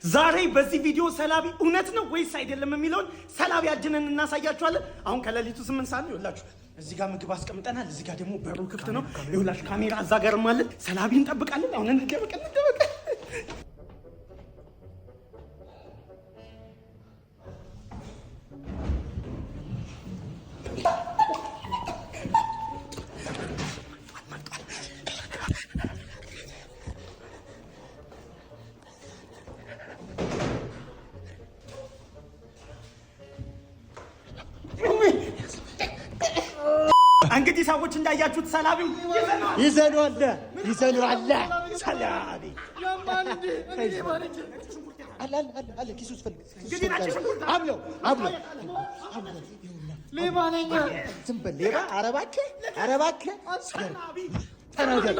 ዛሬ በዚህ ቪዲዮ ሰላቢ እውነት ነው ወይስ አይደለም የሚለውን ሰላቢ አድነን እናሳያችኋለን። አሁን ከሌሊቱ 8 ሰዓት ነው። ይኸውላችሁ እዚህ ጋር ምግብ አስቀምጠናል። እዚህ ጋር ደግሞ በሩ ክፍት ነው። ይኸውላችሁ ካሜራ እዛ ጋርም አለን። ሰላቢ እንጠብቃለን። አሁን እንደበቅ እንደበቅ። እንግዲህ ሰዎች እንዳያችሁት ሰላቢው ይዘነዋል፣ ይዘነዋል። ሰላቢ አለ አለ አለ አለ ኪሱ ውስጥ ፈልግ። አብለው አብለው ሌባ ነኝ። ዝም በል ሌባ። ኧረ እባክህ፣ ኧረ እባክህ ተናገር።